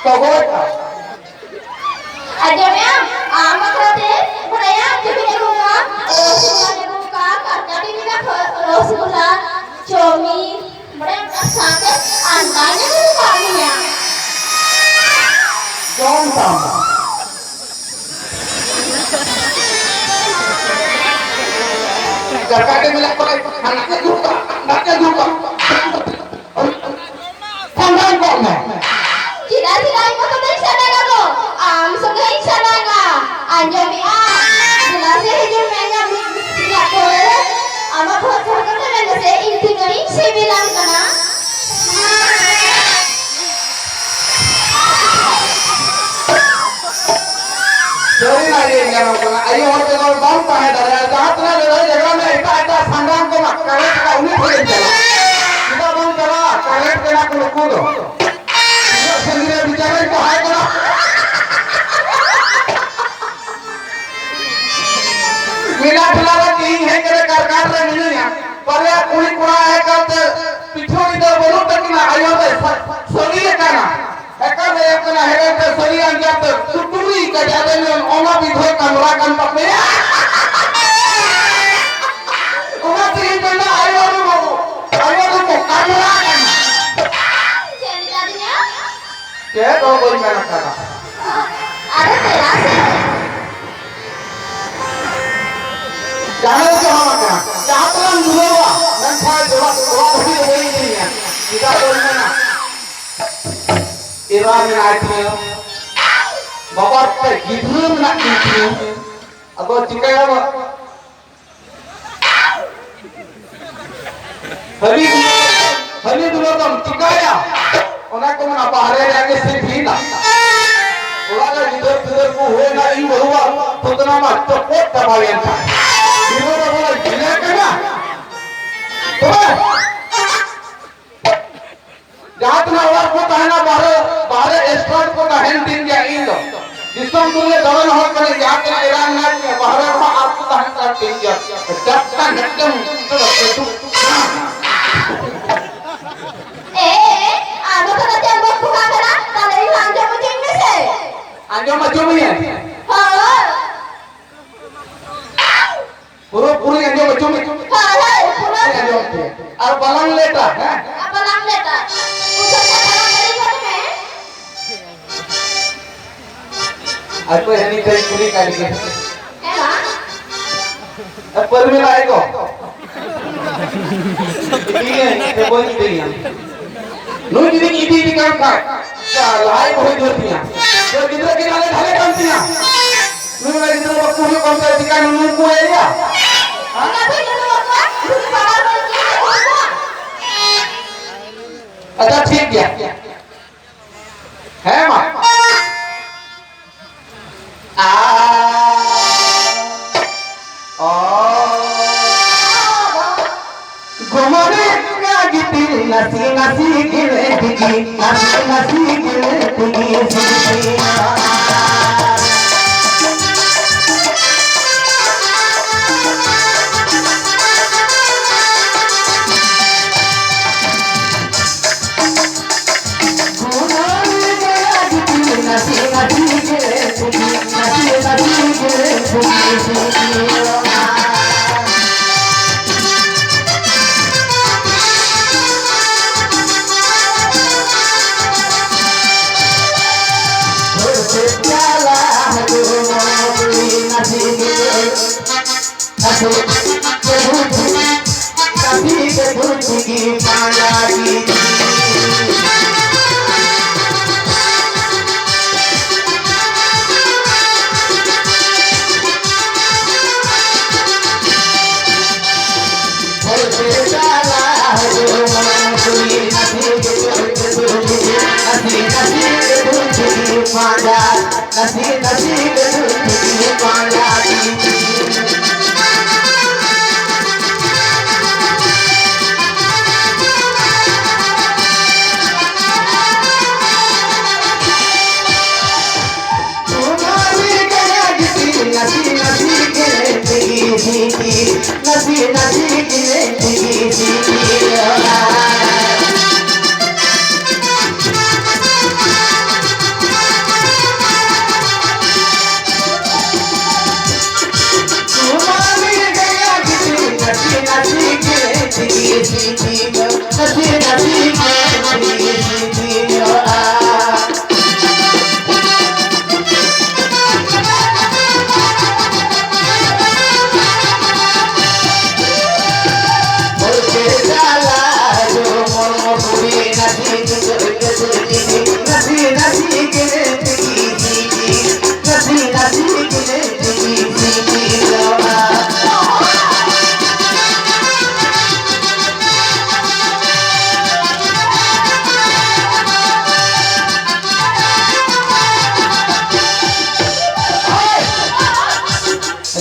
ᱛᱚᱜᱚᱡ᱾ ᱟᱸᱡᱚᱢᱮᱜᱼᱟ? ᱟᱢ ᱵᱟᱠᱷᱨᱟ ᱛᱮ ᱵᱟᱲᱟᱭᱟ, ᱪᱮᱫ ᱤᱧ ᱟᱹᱜᱩ ᱠᱟᱜᱼᱟ? ᱨᱚᱥᱜᱩᱞᱞᱟᱧ ᱟᱹᱜᱩ ᱠᱟᱜᱼᱟ, ᱠᱟᱨᱠᱟᱴᱤ ᱢᱮᱱᱟᱜ ᱠᱷᱚ-, ᱨᱚᱥᱜᱩᱞᱞᱟ, ᱪᱟᱣᱢᱤᱱ, ᱵᱟᱲᱟᱭᱟᱢ, ᱟᱨ ᱥᱟᱶᱛᱮ ᱟᱱᱰᱟᱧ ᱟᱹᱜᱩ ᱠᱟᱜ ᱢᱮᱭᱟ᱾ ᱡᱚᱢ ᱛᱟᱢ᱾ ᱠᱟᱨᱠᱟᱴᱤ ᱢᱮᱱᱟᱜ ᱠᱷᱚ-, ᱦᱟᱱᱟ ᱪᱮᱫ ᱫᱩᱠ ᱛᱟᱢ? ᱦᱟᱱᱟ ᱪᱮᱫ ᱫᱩᱠ ᱛᱟᱢ? ᱥᱟᱢᱟᱝ ᱠᱚᱜ ᱢᱮ᱾ ᱪᱮᱫᱟᱜ, ᱪᱮᱫᱟᱜ ᱤᱧ ᱢᱚᱛᱚ ᱫᱚᱧ ᱥᱟᱢᱟᱝᱟ ᱜᱚ? ᱟᱢ ᱥᱚᱸᱜᱮ ᱤᱧ ᱥᱟᱢᱟᱝᱟ᱾ ᱟᱸᱡᱚᱢᱮᱜᱼᱟ? ᱫᱮᱞᱟ ᱥᱮ ᱦᱤᱡᱩᱜ ᱢᱮ ᱤᱧᱟᱜ ᱢᱤᱫ ᱤᱧᱟᱜ ᱠᱚᱲᱮ ᱨᱮ᱾ ᱟᱢᱟᱜ ᱵᱚᱦᱚᱜ ᱡᱷᱟᱲ ᱠᱟᱛᱮ ᱢᱮᱱ ᱢᱮᱥᱮ, ᱤᱧ ᱛᱤᱱᱟᱹᱜ ᱤᱧ ᱥᱤᱵᱤᱞᱟᱢ ᱠᱟᱱᱟ᱾ ᱥᱟᱹᱨᱤᱱᱟᱜ ᱜᱮ ᱧᱮᱞᱚᱜ ᱠᱟᱱᱟ, ᱟᱭᱳ ᱦᱚᱲ ᱵᱮᱜᱚᱨ ᱵᱟᱢ ᱛᱟᱦᱮᱸ ᱫᱟᱲᱮᱭᱟᱜᱼᱟ᱾ ᱡᱟᱦᱟᱸ ᱛᱤᱱᱟᱹᱜ ᱞᱟᱹᱲᱦᱟᱹᱭ ᱡᱷᱟᱜᱽᱲᱟ ᱢᱮ, ᱮᱴᱟᱜ ᱮᱴᱟᱜ ᱥᱟᱝᱜᱟᱢ ᱠᱚ ᱢᱟ ᱠᱟᱨᱮᱴ ᱠᱟᱜ, ᱩᱱᱤ ᱴᱷᱮᱱ ᱪᱟᱞᱟᱜ᱾ ᱪᱮᱫᱟᱜ ᱵᱟᱢ ᱪᱟᱞᱟᱜᱼᱟ? ᱠᱟᱨᱮᱴ ᱠᱟᱱᱟ ᱠᱚ ᱱᱩᱠᱩ ᱫᱚ᱾ ᱩᱱᱟᱹᱜ ᱥᱟᱺᱜᱤᱧ ᱨᱮ ᱵᱤᱪᱟᱨᱮᱧ ᱛᱟᱦᱮᱸ ᱠᱟᱱᱟ᱾ ᱢᱮᱞᱟ ᱴᱷᱮᱞᱟ ᱨᱮ ᱛᱤᱦᱤᱧ ᱦᱮᱡ ᱠᱟᱛᱮ ᱠᱟᱨᱠᱟᱴ ᱨᱮ ᱢᱤᱱᱟᱹᱧᱟ᱾ ᱵᱟᱨᱭᱟ ᱠᱩᱲᱤ ᱠᱚᱲᱟ ᱦᱮᱡ ᱠᱟᱛᱮ ᱯᱤᱴᱷᱟᱹ ᱜᱤᱫᱟᱹᱨ ᱵᱟᱹᱱᱩᱜ ᱛᱟᱹᱠᱤᱱᱟ, ᱟᱭᱳ ᱫᱚᱭ ᱥᱟ-, ᱥᱟᱹᱨᱤ ᱟᱠᱟᱱᱟ᱾ ᱮᱠᱟᱞ ᱮ ᱠᱟᱱᱟ, ᱦᱮᱲᱮᱢ ᱛᱮ ᱥᱟᱹᱨᱤ ᱟᱸᱡᱟᱫ ᱛᱮ ᱥᱩᱛᱩᱨᱤ ᱠᱟᱡᱟ ᱫᱮ ᱧᱮᱞ, ᱚᱱᱟ ᱵᱤᱫᱷᱚᱭ ᱠᱟᱢᱨᱟ ᱠᱟᱱ ᱛᱟᱯᱮᱭᱟ᱾ ᱚᱱᱟ ᱛᱮᱜᱮᱧ ᱢᱮᱱᱟ, ᱟᱭᱳ ᱫᱚ ᱵᱟᱹᱵᱩ, ᱟᱭᱳ ᱫᱚ ᱠᱚ ᱠᱟᱢᱨᱟ ᱠᱟᱱᱟ᱾ ᱪᱮᱫ ᱮᱢ ᱢᱮᱛᱟᱫᱤᱧᱟ? ᱪᱮᱫ ᱦᱚᱸ ᱵᱟᱹᱧ ᱢᱮᱱ ᱟᱠᱟᱫᱟ᱾ ᱟᱨᱮ ᱫᱮᱞᱟ ᱥᱮ᱾ ᱡᱟᱦᱟᱸ ᱨᱮ ᱡᱟᱦᱟᱸ ᱟᱠᱟᱱᱟ, ᱡᱟᱦᱟᱸ ᱛᱮᱞᱟᱝ ᱫᱩᱞᱟᱹᱲᱚᱜᱼᱟ, ᱢᱮᱱᱠᱷᱟᱱ ᱡᱚᱲᱟ, ᱡᱚᱲᱟ ᱫᱷᱟᱹᱵᱤᱡ ᱫᱚ ᱵᱟᱹᱧ ᱤᱫᱤᱭᱟ᱾ ᱪᱮᱫᱟᱜ ᱵᱟᱹᱧ ᱢᱮᱱᱟ? ᱮᱨᱟ ᱢᱮᱱᱟᱭ ᱛᱤᱧᱟᱹ, ᱵᱟᱵᱟ ᱯᱮ ᱜᱤᱫᱽᱨᱟᱹ ᱢᱮᱱᱟᱜ ᱠᱤᱱ ᱛᱤᱧᱟᱹ, ᱟᱫᱚ ᱪᱤᱠᱟᱹᱭᱟ ᱵᱟ? ᱦᱟᱹᱱᱤ, ᱦᱟᱹᱱᱤ ᱫᱩᱞᱟᱹᱲ ᱫᱚᱢ ᱪᱤᱠᱟᱹᱭᱟ? ᱚᱱᱟ ᱠᱚ ᱢᱮᱱᱟ, ᱵᱟᱦᱨᱮ ᱨᱮᱜᱮ ᱥᱤᱫᱷᱤᱱᱟ᱾ ᱚᱲᱟᱜ ᱨᱮ ᱜᱤᱫᱟᱹᱨ ᱯᱤᱫᱟᱹᱨ ᱠᱚ ᱦᱩᱭᱱᱟ, ᱤᱧ ᱵᱟᱹᱦᱩᱣᱟᱜ ᱛᱚᱛᱱᱟ ᱢᱟ ᱪᱚᱯᱚᱫ ᱪᱟᱵᱟᱭᱮᱱ ᱠᱷᱟᱱ᱾ ᱜᱤᱫᱽᱨᱟᱹ ᱫᱚ ᱵᱚᱞᱮ ᱜᱤᱞᱟᱹ ᱠᱟᱱᱟ᱾ ᱛᱚᱵᱮ ᱡᱟᱦᱟᱸ ᱛᱤᱱᱟᱹᱜ ᱚᱲᱟᱜ ᱠᱚ ᱛᱟᱦᱮᱱᱟ, ᱵᱟᱦᱨᱮ, ᱵᱟᱦᱨᱮ ᱮᱥᱴᱟᱨ ᱠᱚ ᱛᱟᱦᱮᱱ ᱛᱤᱧ ᱜᱮᱭᱟ᱾ ᱤᱧ ᱫᱚ ᱫᱤᱥᱚᱢ ᱫᱩᱱᱤᱭᱟᱹ ᱫᱟᱬᱟᱱ ᱦᱚᱲ ᱠᱟᱹᱱᱟᱹᱧ, ᱡᱟᱦᱟᱸ ᱛᱤᱱᱟᱹᱜ ᱮᱨᱟ ᱢᱮᱱᱟᱜ ᱛᱤᱧᱟ, ᱵᱟᱦᱨᱮ ᱨᱮᱦᱚᱸ ᱟᱨ ᱠᱚ ᱛᱟᱦᱮᱱ ᱠᱟᱱ ᱛᱤᱧ ᱜᱮᱭᱟ᱾ ᱡᱟᱛᱛᱟ ᱢᱤᱫᱴᱟᱝ ᱩᱛᱟᱹᱨ ᱟᱹᱛᱩ᱾ ᱮ, ᱮ, ᱮ, ᱟᱫᱚ ᱠᱟᱛᱷᱟ ᱪᱮᱫ ᱮᱢ ᱵᱚᱠ ᱵᱚᱠᱟᱜ ᱠᱟᱱᱟ? ᱛᱟᱦᱞᱮ ᱤᱧ ᱦᱚᱸ ᱟᱸᱡᱚᱢ ᱦᱚᱪᱚᱧ ᱢᱮᱥᱮ᱾ ᱟᱸᱡᱚᱢ ᱦᱚᱪᱚ ᱢᱮᱭᱟ? ᱦᱳᱭ᱾ ᱯᱩᱨᱟᱹ ᱯᱩᱨᱤ ᱟᱸᱡᱚᱢ ᱦᱚᱪᱚ ᱢᱮ᱾ ᱦᱳᱭ, ᱦᱳᱭ, ᱯᱩᱨᱟᱹ᱾ ᱟᱸᱡᱚᱢ ᱯᱮ᱾ ᱟᱨ ᱵᱟᱞᱟᱝ ᱞᱮᱴᱟ, ᱦᱮᱸ? ᱟᱨ ᱵᱟᱞᱟᱝ ᱞᱮᱴᱟ᱾ ᱩᱥᱟᱹᱨᱟ ᱛᱮ ᱛᱟᱲᱟᱢ ᱤᱫᱤ ᱜᱚᱫ ᱢᱮ᱾ ᱟᱨ ᱚᱠᱚᱭ ᱦᱟᱹᱱᱤ ᱠᱟᱹᱡ ᱠᱩᱞᱤ ᱠᱟᱭ ᱞᱮᱜᱮ᱾ ᱦᱮᱸ, ᱢᱟ᱾ ᱮ, ᱯᱟᱹᱨᱢᱤᱞᱟ ᱟᱭᱳ᱾ ᱤᱫᱤᱭᱟᱹᱧ ᱥᱮ ᱵᱟᱹᱧ ᱤᱫᱤᱭᱟ? ᱱᱩᱭ ᱡᱩᱫᱤᱧ ᱤᱫᱤ ᱤᱫᱤ ᱠᱟᱱ ᱠᱷᱟᱡ, ᱡᱟ, ᱞᱟᱦᱟᱭ ᱵᱚᱦᱚᱭ ᱡᱳᱨ ᱛᱤᱧᱟ᱾ ᱡᱟ, ᱜᱤᱫᱽᱨᱟᱹ ᱠᱤᱱ ᱦᱟᱞᱮ ᱰᱷᱟᱞᱮ ᱠᱟᱱ ᱛᱤᱧᱟ᱾ ᱱᱩᱭ ᱢᱟ ᱜᱤᱫᱽᱨᱟᱹ ᱵᱟᱠᱚ ᱦᱩᱭᱩᱜ ᱠᱟᱱ ᱛᱟᱭᱟ, ᱪᱤᱠᱟ ᱱᱩᱱᱩ ᱠᱚ ᱮᱭᱟ? ᱦᱮᱸ? ᱟᱪᱪᱷᱟ, ᱴᱷᱤᱠ ᱜᱮᱭᱟ᱾ ᱦᱮᱸ, ᱢᱟ᱾ ᱜᱚᱢᱚᱨᱮ ᱜᱤᱛᱤᱞ ᱱᱟᱥᱮ ᱱᱟᱥᱮ ᱜᱮᱞᱮ ᱛᱤᱜᱤ, ᱱᱟᱥᱮ ᱱᱟᱥᱮ ᱜᱮᱞᱮ ᱛᱤᱜᱤ ᱥᱤᱨᱡᱤᱱᱟ᱾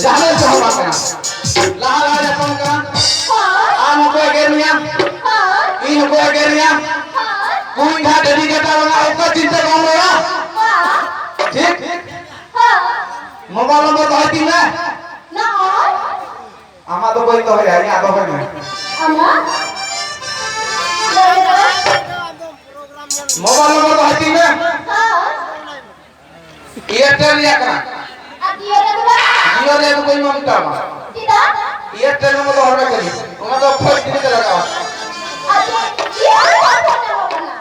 ᱡᱟᱦᱟᱸ ᱨᱮ ᱪᱟᱦᱟᱣ ᱠᱟᱱᱟ, ᱞᱟᱦᱟ ᱞᱟᱦᱟ ᱧᱟᱯᱟᱢ ᱠᱟᱱᱟ᱾ ᱟᱢ ᱦᱚᱸᱠᱚ ᱮᱜᱮᱨ ᱢᱮᱭᱟ, ᱤᱧ ᱦᱚᱸᱠᱚ ᱮᱜᱮᱨ ᱢᱮᱭᱟ᱾ ᱠᱩᱧ ᱫᱟᱜ ᱰᱟᱹᱰᱤ ᱠᱟᱴᱟ ᱵᱟᱝᱟ, ᱚᱠᱟ ᱪᱤᱱᱛᱟᱹ ᱵᱟᱝ ᱨᱚᱲᱟ᱾ ᱴᱷᱤᱠ? ᱢᱳᱵᱟᱭᱤᱞ ᱱᱚᱢᱵᱚᱨ ᱫᱚᱦᱚᱭ ᱛᱤᱧ ᱢᱮ᱾ ᱟᱢᱟᱜ ᱫᱚ ᱵᱟᱹᱧ ᱫᱚᱦᱚᱭᱟ, ᱤᱧᱟᱹᱜ ᱫᱚᱦᱚᱭ ᱢᱮ᱾ ᱟᱢᱟᱜ? ᱢᱳᱵᱟᱭᱤᱞ ᱱᱚᱢᱵᱚᱨ ᱫᱚᱦᱚᱭ ᱛᱤᱧ ᱢᱮ᱾ ᱮᱭᱟᱨᱴᱮᱞ ᱨᱮᱭᱟᱜ ᱠᱟᱱᱟ᱾ ᱟᱨ ᱡᱤᱭᱳ ᱨᱮᱭᱟᱜ ᱫᱚ ᱵᱟᱝ? ᱡᱤᱭᱳ ᱨᱮᱭᱟᱜ ᱫᱚ ᱵᱟᱹᱧ ᱮᱢᱟᱢ ᱛᱟᱢᱟ᱾ ᱪᱮᱫᱟᱜ? ᱮᱭᱟᱨᱴᱮᱞ ᱱᱚᱢᱵᱚᱨ ᱫᱚ ᱦᱚᱲ ᱢᱮ ᱠᱟᱹᱱᱟᱹᱧ᱾ ᱚᱱᱟ ᱫᱚ ᱯᱷᱳᱱ ᱯᱷᱨᱤ ᱛᱮ ᱞᱟᱜᱟᱜᱼᱟ᱾ ᱟᱨ ᱡᱤᱭᱳ ᱨᱮᱭᱟᱜ ᱯᱷᱳᱱ ᱧᱟᱢᱚᱜ ᱠᱟᱱᱟ᱾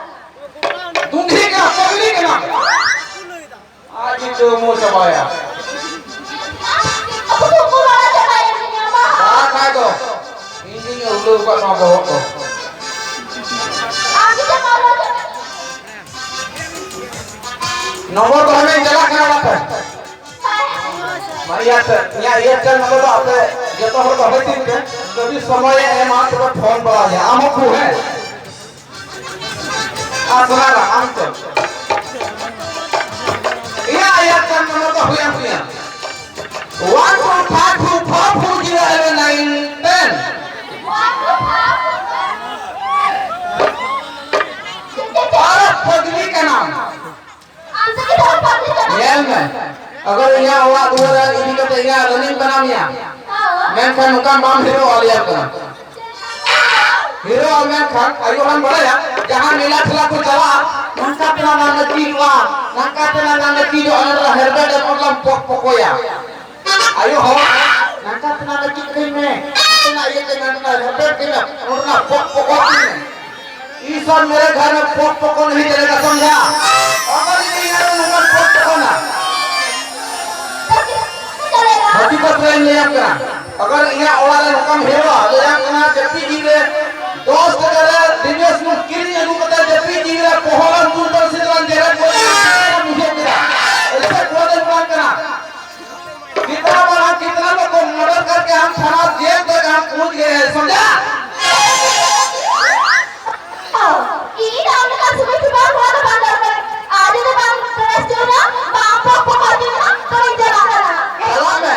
ᱫᱩᱸᱫᱷᱤ ᱠᱟᱱᱟ, ᱯᱟᱜᱽᱞᱤ ᱠᱟᱱᱟ᱾ ᱟᱡ ᱜᱮ ᱪᱩᱢᱩ ᱪᱟᱵᱟᱭᱟ᱾ ᱟᱵᱚ ᱫᱚ ᱩᱠᱩ ᱵᱟᱲᱟ ᱪᱟᱵᱟᱭᱮᱱ ᱜᱮᱭᱟ, ᱵᱟᱝ? ᱵᱟᱝ ᱠᱷᱟᱡ ᱫᱚ᱾ ᱤᱧ ᱜᱤᱧ ᱩᱞᱟᱹᱣ ᱠᱟᱜ ᱱᱚᱣᱟ ᱵᱚᱦᱚᱜ ᱫᱚ᱾ ᱱᱚᱢᱵᱚᱨ ᱫᱚᱦᱚᱭ ᱢᱮ, ᱪᱟᱞᱟᱜ ᱠᱟᱱᱟ ᱚᱲᱟᱜ ᱛᱮ᱾ ᱢᱟ ᱤᱭᱟᱹ ᱛᱮ, ᱤᱧᱟᱹᱜ ᱤᱭᱟᱹ ᱛᱮ ᱱᱚᱰᱮ ᱫᱚ ᱟᱯᱮ ᱡᱚᱛᱚ ᱦᱚᱲ ᱫᱚᱦᱚᱭ ᱛᱤᱧ ᱯᱮ᱾ ᱡᱩᱫᱤ ᱥᱚᱢᱚᱭᱮ ᱮᱢᱟ, ᱛᱚᱵᱮ ᱯᱷᱳᱱ ᱵᱟᱲᱟᱭᱟ᱾ ᱟᱢ ᱦᱚᱸ ᱠᱷᱩ, ᱦᱮᱸ? ᱟᱨ ᱥᱚᱱᱟᱨᱟ, ᱟᱢ ᱛᱚ᱾ ᱤᱭᱟᱹ, ᱤᱭᱟᱹ ᱛᱮ ᱱᱚᱰᱮ ᱫᱚ ᱦᱩᱭᱟ, ᱦᱩᱭᱟ᱾ One, two, five, two, four, four, zero, eleven, nine, ten. ᱟᱨ ᱯᱟᱹᱜᱽᱞᱤ ᱠᱟᱱᱟᱢ᱾ ᱧᱮᱞ ᱢᱮ, ᱟᱜᱟᱨ ᱤᱧᱟᱹᱜ ᱚᱲᱟᱜ ᱫᱩᱣᱟᱹᱨ ᱤᱫᱤ ᱠᱟᱛᱮ ᱤᱧᱟᱹᱜ running ᱵᱮᱱᱟᱣ ᱢᱮᱭᱟ, ᱢᱮᱱᱠᱷᱟᱱ ᱱᱚᱝᱠᱟ ᱵᱟᱢ ᱦᱤᱨᱳ ᱟᱞᱮᱭᱟ ᱠᱟᱱᱟ᱾ ᱦᱤᱨᱳ ᱢᱮᱱᱠᱷᱟᱱ ᱟᱭᱳ ᱦᱚᱲᱮᱢ ᱵᱟᱲᱟᱭᱟ, ᱡᱟᱦᱟᱸ ᱢᱮᱞᱟ ᱴᱷᱮᱞᱟ ᱠᱚ ᱪᱟᱞᱟᱜᱼᱟ, ᱱᱚᱝᱠᱟ ᱛᱮᱞᱟᱝ ᱱᱟᱹᱠᱤᱡᱚᱜᱼᱟ, ᱱᱚᱝᱠᱟ ᱛᱮᱞᱟᱝ ᱱᱟᱹᱠᱤᱡᱚᱜᱼᱟ, ᱚᱱᱟ ᱨᱮ ᱦᱮᱨᱢᱮᱴ ᱮᱢ ᱞᱟᱝ ᱯᱚᱠ ᱯᱚᱠᱚᱭᱟ᱾ ᱟᱭᱳ ᱦᱚᱲ, ᱱᱚᱝᱠᱟ ᱛᱮᱞᱟᱝ ᱱᱟᱹᱠᱤᱡ ᱠᱟᱹᱧ ᱢᱮ, ᱱᱚᱝᱠᱟ ᱤᱭᱟᱹ ᱠᱟᱹᱧ ᱢᱮ, ᱱᱚᱝᱠᱟ ᱦᱮᱨᱢᱮᱴ ᱠᱟᱹᱧ ᱢᱮ, ᱱᱚᱝᱠᱟ ᱯᱚᱠ ᱯᱚᱠᱚᱭ ᱠᱟᱹᱧ ᱢᱮ᱾ ईश्वर मेरे घर में पोक पोको नहीं चलेगा, समझा? अगर ये यार उनका पोक पोको ना। ᱦᱟᱹᱛᱤ ᱠᱚ ᱥᱮᱨᱮᱧ ᱞᱟᱹᱭᱟᱢ ᱠᱟᱱᱟ᱾ ᱟᱜᱟᱨ ᱤᱧᱟᱹᱜ ᱚᱲᱟᱜ ᱨᱮ ᱱᱚᱝᱠᱟᱢ ᱦᱮᱣᱟ, ᱞᱟᱹᱭᱟᱢ ᱠᱟᱱᱟ, ᱡᱟᱹᱯᱤᱫ ᱡᱤᱣᱤ ᱨᱮ ᱫᱚᱥ ᱴᱟᱠᱟ ᱨᱮ ᱰᱤᱵᱟᱹ ᱥᱩᱱᱩᱢ ᱠᱤᱨᱤᱧ ᱟᱹᱜᱩ ᱠᱟᱛᱮ ᱡᱟᱹᱯᱤᱫ ᱡᱤᱣᱤ ᱨᱮ ᱯᱚᱦᱚᱞᱟᱢ ᱫᱩᱞ ᱛᱟᱞ ᱥᱤᱫ ᱞᱟᱝ ᱡᱮᱨᱮᱫ ᱜᱚᱫ ᱠᱮᱫᱟ᱾ ᱵᱩᱡᱷᱟᱹᱣ ᱠᱮᱫᱟ? ᱮᱭᱥᱮ ᱠᱚ ᱫᱚ ᱵᱟᱝ ᱠᱟᱱᱟ᱾ कितना बड़ा, कितना लोग को मर्डर करके हम थाना जेल तक हम पहुंच गए हैं, समझा? ᱤᱧ ᱫᱚ ᱚᱱᱠᱟ ᱥᱩᱵᱤᱫᱷ ᱥᱩᱵᱤᱫᱷ ᱦᱚᱲ ᱫᱚ ᱵᱟᱝ ᱫᱚᱨᱠᱟᱨ᱾ ᱟᱨ ᱡᱩᱫᱤ ᱵᱟᱝ ᱯᱮᱨᱮᱥ ᱦᱚᱪᱚᱧᱟ, ᱵᱟᱝ ᱯᱚᱠ ᱯᱚᱠ ᱦᱚᱪᱚᱧᱟ, ᱛᱚᱵᱮᱧ ᱪᱟᱞᱟᱜ ᱠᱟᱱᱟ᱾ ᱪᱟᱞᱟᱜ ᱢᱮ᱾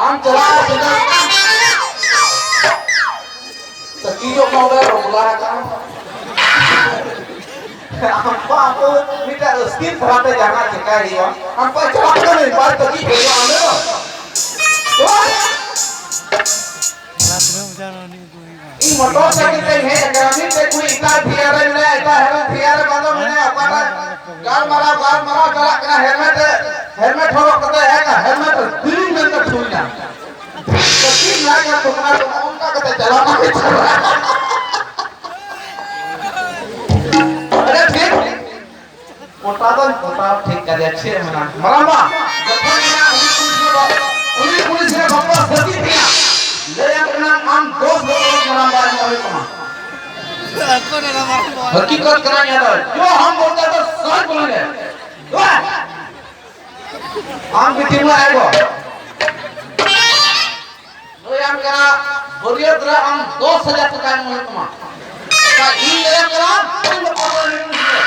ᱟᱢ ᱪᱟᱞᱟᱜ ᱢᱮ᱾ ᱛᱟᱹᱠᱤᱡᱚᱜ ᱢᱟ ᱚᱸᱰᱮ ᱨᱚᱜᱽᱞᱟ ᱟᱠᱟᱱ᱾ ᱟᱢ ᱠᱚ ᱟᱵᱚ ᱢᱤᱫᱴᱟᱝ ᱨᱟᱹᱥᱠᱟᱹ ᱫᱷᱟᱨᱟᱛᱮ ᱡᱟᱦᱟᱸ ᱪᱮᱠᱟᱭ ᱦᱩᱭᱩᱜᱼᱟ, ᱟᱢ ᱠᱚ ᱪᱟᱞᱟᱜ ᱠᱟᱱᱟ, ᱵᱟᱭ ᱛᱟᱹᱠᱤᱡ ᱦᱩᱭᱩᱜᱼᱟ ᱚᱸᱰᱮ ᱫᱚ᱾ ᱤᱧ ᱢᱚᱴᱚᱨ ᱥᱟᱭᱠᱮᱞ ᱛᱮᱧ ᱦᱮᱡ ᱟᱠᱟᱱᱟ, ᱢᱤᱫᱴᱮᱡ ᱠᱩᱲᱤ ᱮᱴᱟᱜ ᱛᱷᱤᱭᱟᱨ ᱨᱮ ᱢᱮᱱᱟᱭᱟ, ᱮᱴᱟᱜ ᱦᱮᱨᱳ ᱛᱷᱤᱭᱟᱨ ᱨᱮ ᱵᱟᱝ ᱫᱚ ᱢᱮᱱᱟᱭᱟ, ᱚᱠᱟᱴᱟᱜ ᱜᱟᱞᱢᱟᱨᱟᱣ, ᱜᱟᱞᱢᱟᱨᱟᱣ ᱪᱟᱞᱟᱜ ᱠᱟᱱᱟ, ᱦᱮᱞᱢᱮᱴ ᱮ, ᱦᱮᱞᱢᱮᱴ ᱦᱚᱨᱚᱜ ᱠᱟᱛᱮ ᱦᱮᱡ ᱮᱱᱟ, ᱦᱮᱞᱢᱮᱴ ᱨᱮ ᱛᱤᱨᱤᱧ ᱢᱮᱱᱛᱮ ᱴᱷᱩᱭ ᱮᱱᱟ᱾ ᱠᱟᱹᱴᱤᱡ ᱞᱟᱡ ᱨᱮ ᱴᱷᱩᱠᱱᱟ ᱴᱷᱩᱠᱱᱟ ᱚᱱᱠᱟ ᱠᱟᱛᱮ ᱪᱟᱞᱟᱣ ᱢᱟ ᱪᱟᱞᱟᱣ᱾ ᱟᱪᱪᱷᱟ, ᱴᱷᱤᱠ᱾ ᱯᱚᱴᱟ ᱫᱚᱧ ᱯᱚᱴᱟᱣ ᱴᱷᱤᱠ ᱠᱟᱫᱮᱭᱟ, ᱪᱮᱫ ᱮᱢ ᱢᱮᱱᱟ? ᱢᱟᱨᱟᱝᱵᱟ, ᱡᱚᱠᱷᱚᱱ ᱜᱮ ᱦᱟᱸᱜ ᱩᱱᱤ ᱠᱩᱲᱤ ᱥᱚᱸᱜᱮ ᱵᱟᱯ-, ᱩᱱᱤ ᱠᱩᱲᱤ ᱥᱚᱸᱜᱮ ᱵᱟᱯᱞᱟ ᱥᱟᱹᱠᱷᱤ ᱛᱤᱧᱟ, ᱞᱟᱹᱭᱟᱢ ᱠᱟᱱᱟ, ᱟᱢ ᱫᱚᱥ ᱵᱚᱪᱷᱚᱨ ᱢᱟᱨᱟᱝᱵᱟ ᱮᱢᱚᱜ ᱦᱩᱭᱩᱜ ᱛᱟᱢᱟ᱾ ᱦᱟᱹᱠᱤᱠᱚᱛ ᱠᱟᱱᱟ ᱱᱤᱭᱟᱹ ᱫᱚ᱾ ᱡᱚ ᱦᱟᱢ ᱵᱚᱞᱛᱮ ᱛᱚ ᱥᱟᱪ ᱵᱚᱞᱮᱸᱜᱮ᱾ ᱵᱟᱦ! ᱟᱢ ᱵᱤᱴᱤ ᱢᱟ ᱟᱭᱜᱚ᱾ ᱞᱟᱹᱭᱟᱢ ᱠᱟᱱᱟ, ᱵᱟᱹᱨᱭᱟᱹᱛ ᱨᱮ ᱟᱢ ᱫᱚᱥ ᱦᱟᱡᱟᱨ ᱴᱟᱠᱟ ᱮᱢ ᱦᱩᱭᱩᱜ ᱛᱟᱢᱟ᱾ ᱟᱨ ᱤᱧ ᱞᱟᱹᱭᱟᱢ ᱠᱟᱱᱟ, ᱟᱢ ᱫᱚ ᱯᱟᱜᱚᱞ ᱮᱢ ᱦᱩᱭᱩᱜᱼᱟ᱾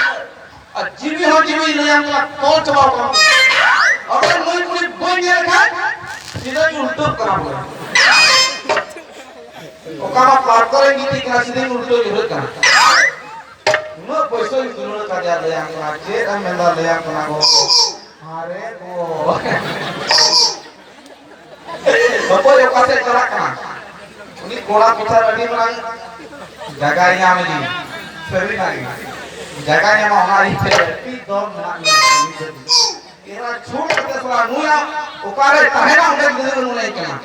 ᱟᱨ ᱡᱤᱣᱤ ᱦᱚᱸ ᱡᱤᱣᱤ ᱞᱟᱹᱭᱟᱢ ᱠᱟᱱᱟ, ᱛᱚᱞ ᱪᱟᱵᱟᱣ ᱠᱟᱱᱟ᱾ ᱟᱵᱚ ᱱᱩᱭ ᱠᱩᱲᱤ ᱵᱟᱹᱧ ᱧᱮᱞ ᱠᱷᱟᱱ, ᱥᱤᱫᱷᱟᱹᱧ ᱩᱞᱴᱟᱹᱜ ᱠᱟᱱᱟ ᱵᱚᱞᱮ᱾ ᱚᱠᱟ ᱢᱟ ᱯᱟᱨᱠ ᱠᱚᱨᱮ ᱜᱤᱛᱤᱡ ᱠᱟᱱᱟ, ᱥᱤᱫᱷᱟᱹᱧ ᱩᱞᱴᱟᱹ ᱧᱩᱨᱦᱟᱹᱜ ᱠᱟᱱᱟ᱾ ᱩᱱᱟᱹᱜ ᱯᱚᱭᱥᱟᱧ ᱫᱩᱞᱟᱹᱲ ᱠᱟᱫᱮᱭᱟ, ᱞᱟᱹᱭᱟᱢ ᱠᱟᱱᱟ, ᱪᱮᱫ ᱮᱢ ᱢᱮᱱᱫᱟ, ᱞᱟᱹᱭᱟᱢ ᱠᱟᱱᱟ ᱜᱚ᱾ ᱟᱨᱮ ᱜᱚ᱾ ᱚᱠᱚᱭ ᱚᱠᱟ ᱥᱮᱫ ᱪᱟᱞᱟᱜ ᱠᱟᱱᱟ? ᱩᱱᱤ ᱠᱚᱲᱟ ᱯᱤᱪᱷᱟᱹ ᱟᱹᱰᱤ ᱢᱟᱨᱟᱝ ᱡᱟᱭᱜᱟᱭ ᱧᱟᱢ ᱤᱫᱤ᱾ ᱥᱟᱹᱨᱤᱱᱟᱜ ᱜᱮ᱾ ᱡᱟᱭᱜᱟ ᱧᱟᱢᱟ, ᱚᱱᱟ ᱤᱧ ᱴᱷᱮᱱ ᱟᱹᱰᱤ ᱫᱚᱨ ᱢᱮᱱᱟᱜ ᱜᱮᱭᱟ᱾ ᱮᱨᱟ ᱪᱷᱩᱴ ᱠᱟᱛᱮ ᱥᱟᱞᱟ ᱱᱩᱭᱟᱜ ᱚᱠᱟᱨᱮ ᱛᱟᱦᱮᱱᱟ, ᱚᱸᱰᱮ ᱜᱤᱫᱽᱨᱟᱹ ᱢᱚᱱᱮᱭ ᱠᱟᱱᱟ᱾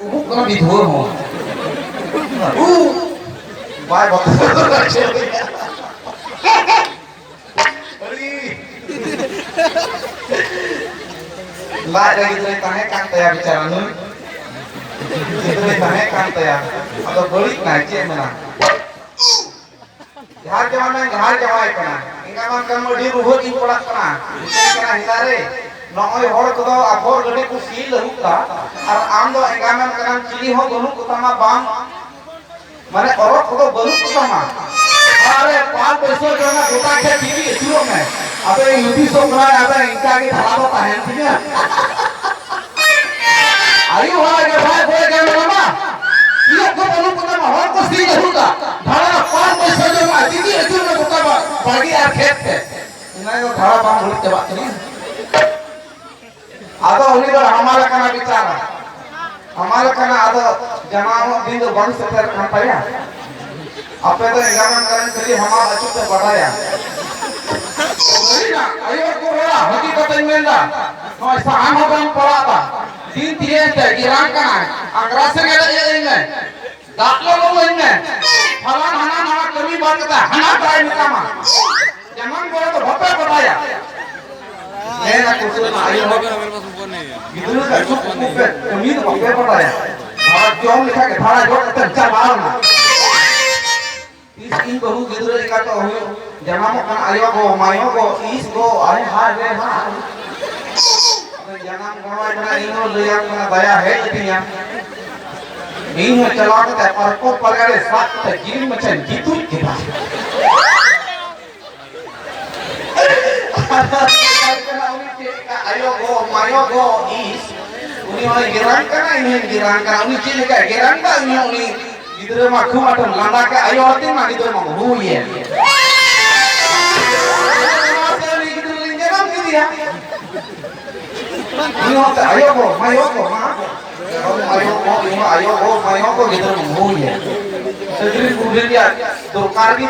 ᱩᱵᱩᱜ ᱠᱟᱱᱟ ᱵᱤᱫᱷᱩᱣᱟᱹ ᱦᱚᱸ᱾ ᱩ, ᱵᱟᱭ ᱵᱟᱛᱟᱣ ᱫᱟᱲᱮᱭᱟᱜ᱾ ᱟᱹᱰᱤ ᱞᱟᱡ ᱨᱮ ᱜᱤᱫᱽᱨᱟᱹᱭ ᱛᱟᱦᱮᱸ ᱠᱟᱱ ᱛᱟᱭᱟ ᱵᱮᱪᱟᱨᱟ ᱱᱩᱭ᱾ ᱜᱤᱫᱽᱨᱟᱹᱭ ᱛᱟᱦᱮᱸ ᱠᱟᱱ ᱛᱟᱭᱟ᱾ ᱟᱫᱚ ᱵᱟᱹᱲᱤᱡ ᱱᱟᱭ, ᱪᱮᱫ ᱢᱮᱱᱟ? ᱡᱟᱦᱟᱸ ᱡᱟᱶᱟᱭ ᱢᱮ, ᱡᱟᱦᱟᱸ ᱡᱟᱶᱟᱭ ᱠᱟᱱᱟ᱾ ᱮᱸᱜᱟ ᱢᱮᱱ ᱠᱟᱱ ᱟᱹᱰᱤ ᱨᱩᱣᱟᱹ ᱜᱤᱧ ᱯᱟᱲᱟᱜ ᱠᱟᱱᱟ᱾ ᱢᱮᱛᱟᱭ ᱠᱟᱱᱟ, ᱦᱮᱸᱫᱟ ᱨᱮ, ᱱᱚᱜᱼᱚᱭ ᱦᱚᱲ ᱠᱚᱫᱚ ᱟᱯᱷᱚᱨ ᱜᱟᱹᱰᱤ ᱠᱚ ᱥᱤ ᱞᱟᱹᱦᱩᱫ ᱫᱟ, ᱟᱨ ᱟᱢ ᱫᱚ ᱮᱸᱜᱟ ᱢᱮᱱ ᱠᱟᱱᱟᱢ, ᱪᱤᱞᱤ ᱦᱚᱸ ᱵᱟᱹᱱᱩᱜ ᱠᱚᱛᱟᱢᱟ, ᱵᱟᱝ ᱢᱟᱱᱮ ᱚᱨᱚᱜ ᱠᱚᱫᱚ ᱵᱟᱹᱱᱩᱜ ᱠᱚᱛᱟᱢᱟ᱾ ᱟᱨᱮ ᱯᱟᱸᱪ ᱵᱚᱪᱷᱚᱨ ᱨᱮᱱᱟᱜ ᱜᱚᱴᱟ ᱠᱷᱮᱛ ᱛᱤᱜᱤ ᱟᱹᱪᱩᱨᱚᱜ ᱢᱮ᱾ ᱟᱫᱚ ᱤᱧ ᱦᱩᱫᱤᱥᱚᱜ ᱠᱟᱱᱟ, ᱟᱫᱚ ᱤᱱᱠᱟ ᱜᱮ ᱫᱷᱟᱨᱟ ᱫᱚ ᱛᱟᱦᱮᱱ ᱛᱤᱧᱟᱹ᱾ ᱟᱭᱳ ᱦᱚᱲ ᱜᱮ ᱵᱷᱟᱭ ᱵᱚᱭ ᱜᱮ ᱢᱮᱱᱟᱢᱟ᱾ ᱤᱭᱟᱹ ᱠᱚ ᱵᱟᱹᱱᱩᱜ ᱠᱚᱛᱟᱢᱟ, ᱦᱚᱲ ᱠᱚ ᱥᱤ ᱞᱟᱹᱦᱩᱫᱟ᱾ ᱫᱷᱟᱨᱟ ᱫᱚ ᱯᱟᱸᱪ ᱵᱚᱪᱷᱚᱨ ᱨᱮᱱᱟᱜ ᱛᱤᱜᱤ ᱟᱹᱪᱩᱨ ᱢᱮ ᱜᱚᱴᱟ ᱵᱟ-, ᱵᱟᱲᱜᱮ ᱟᱨ ᱠᱷᱮᱛ ᱛᱮ᱾ ᱤᱱᱟᱹ ᱫᱚ ᱫᱷᱟᱨᱟ ᱵᱟᱝ ᱵᱟᱹᱲᱤᱡ ᱪᱟᱵᱟᱜ ᱛᱤᱧᱟᱹ᱾ ᱟᱫᱚ ᱩᱱᱤ ᱫᱚ ᱦᱟᱢᱟᱞ ᱟᱠᱟᱱᱟ ᱵᱮᱪᱟᱨᱟ᱾ ᱦᱟᱢᱟᱞ ᱟᱠᱟᱱᱟ, ᱟᱫᱚ ᱡᱟᱱᱟᱢᱚᱜ ᱫᱤᱱ ᱫᱚ ᱵᱟᱝ ᱥᱮᱴᱮᱨ ᱠᱟᱱ ᱛᱟᱭᱟ᱾ ᱟᱯᱮ ᱫᱚ ᱮᱸᱜᱟᱢᱮᱢ ᱠᱟᱱᱟ, ᱠᱷᱟᱹᱞᱤ ᱦᱟᱢᱟᱞ ᱟᱹᱪᱩᱨ ᱯᱮ ᱵᱟᱰᱟᱭᱟ᱾ ᱥᱟᱹᱨᱤᱱᱟᱜ, ᱟᱭᱳ ᱦᱚᱲ ᱠᱚ ᱨᱚᱲᱟ, ᱦᱟᱹᱠᱤ ᱠᱟᱛᱷᱟᱧ ᱢᱮᱱᱫᱟ᱾ ᱱᱚᱜᱼᱚᱭ ᱥᱟᱦᱟᱱ ᱦᱚᱸ ᱵᱟᱢ ᱯᱟᱲᱟᱜ ᱫᱟ᱾ ᱫᱤᱱ ᱛᱤᱭᱟᱹᱧ ᱛᱮ ᱜᱤᱨᱟᱢ ᱠᱟᱱᱟᱭ, ᱟᱜᱽᱨᱟ ᱥᱮᱸᱜᱮᱞ ᱤᱭᱟᱹ ᱟᱹᱧ ᱢᱮ᱾ ᱫᱟᱜ ᱞᱚᱞᱚ ᱟᱹᱧ ᱢᱮ᱾ ᱯᱷᱟᱞᱟᱱ ᱦᱟᱱᱟ ᱱᱟᱣᱟ ᱠᱟᱹᱢᱤ ᱵᱟᱫ ᱠᱟᱛᱮ ᱦᱟᱱᱟ ᱫᱟᱜ ᱢᱮᱛᱟᱢᱟ᱾ ᱡᱟᱱᱟᱢ ᱠᱚᱨᱮ ᱫᱚ ᱵᱟᱯᱮ ᱵᱟᱰᱟᱭᱟ᱾ ᱢᱮᱱᱟ ᱠᱚ ᱥᱮ ᱟᱭᱳ ᱦᱚᱲ, ᱜᱤᱫᱽᱨᱟᱹ ᱠᱚ ᱟᱹᱪᱩᱨ ᱠᱚ ᱯᱮ, ᱠᱟᱹᱢᱤ ᱫᱚ ᱵᱟᱯᱮ ᱵᱟᱰᱟᱭᱟ᱾ ᱵᱷᱟᱲᱟ ᱡᱚᱢ ᱞᱮᱠᱷᱟᱡ ᱜᱮ ᱵᱷᱟᱲᱟ ᱡᱚᱢ ᱠᱟᱛᱮ ᱪᱟᱞᱟᱣ ᱮᱱᱟ᱾ ᱤᱥ, ᱤᱧ ᱵᱟᱹᱦᱩ ᱜᱤᱫᱽᱨᱟᱹ ᱮᱸᱜᱟᱛᱚᱜ ᱦᱩᱭᱩᱜ, ᱡᱟᱱᱟᱢᱚᱜ ᱠᱟᱱᱟ ᱟᱭᱳ ᱜᱚ, ᱢᱟᱭᱳ ᱜᱚ, ᱤᱥ ᱜᱚ, ᱟᱭ ᱦᱟᱭ ᱨᱮ ᱦᱟᱭ᱾ ᱡᱟᱱᱟᱢ ᱜᱚᱲᱚᱭ ᱠᱟᱱᱟ, ᱤᱧ ᱦᱚᱸ ᱞᱟᱹᱭᱟᱢ ᱠᱟᱱᱟ, ᱫᱟᱭᱟ ᱦᱮᱡ ᱟᱹᱫᱤᱧᱟ᱾ ᱤᱧ ᱦᱚᱸ ᱪᱟᱞᱟᱣ ᱠᱟᱛᱮ ᱯᱟᱨᱠᱚᱢ ᱯᱟᱞᱜᱟ ᱨᱮ ᱥᱟᱵ ᱠᱟᱛᱮ ᱡᱤᱞ ᱢᱟᱪᱷᱟᱧ ᱡᱤᱛᱩᱡ ᱠᱮᱫᱟ᱾ ᱟᱫᱚ ᱢᱮᱛᱟᱭ ᱠᱟᱱᱟ, ᱩᱱᱤ ᱪᱮᱫ ᱞᱮᱠᱟ ᱟᱭᱳ ᱜᱚ, ᱢᱟᱭᱳ ᱜᱚ, ᱤᱥ, ᱩᱱᱤ ᱦᱚᱸᱭ ᱜᱮᱨᱟᱝ ᱠᱟᱱᱟ, ᱤᱧ ᱦᱚᱸᱧ ᱜᱮᱨᱟᱝ ᱠᱟᱱᱟ᱾ ᱩᱱᱤ ᱪᱮᱫ ᱞᱮᱠᱟᱭ ᱜᱮᱨᱟᱝ ᱠᱟᱱᱟ, ᱩᱱᱤ ᱦᱚᱸ, ᱩᱱᱤ ᱜᱤᱫᱽᱨᱟᱹ ᱢᱟ ᱠᱷᱩᱵ ᱟᱸᱴᱮᱢ ᱞᱟᱸᱫᱟ ᱠᱮᱫ, ᱟᱭᱳ ᱟᱛᱮ ᱢᱟ ᱜᱤᱫᱽᱨᱟᱹ ᱢᱟ ᱦᱩᱭᱮᱱ᱾ ᱚᱱᱟᱛᱮ ᱩᱱᱤ ᱜᱤᱫᱽᱨᱟᱹ ᱞᱤᱧ ᱡᱟᱱᱟᱢ ᱠᱮᱫᱮᱭᱟ᱾ ᱩᱱᱤ ᱦᱚᱸ ᱟᱭᱳ ᱜᱚ, ᱢᱟᱭᱳ ᱜᱚ, ᱢᱟ ᱜᱚ᱾ ᱟᱭᱳ ᱜᱚ, ᱟᱭᱳ ᱜᱚ, ᱢᱟᱭᱳ ᱜᱚ, ᱜᱤᱫᱽᱨᱟᱹ ᱢᱟ ᱦᱩᱭᱮᱱ᱾ ᱥᱟᱹᱜᱨᱤ ᱵᱩᱰᱷᱤ ᱨᱮᱭᱟᱜ ᱫᱚᱨᱠᱟᱨ ᱜᱮ᱾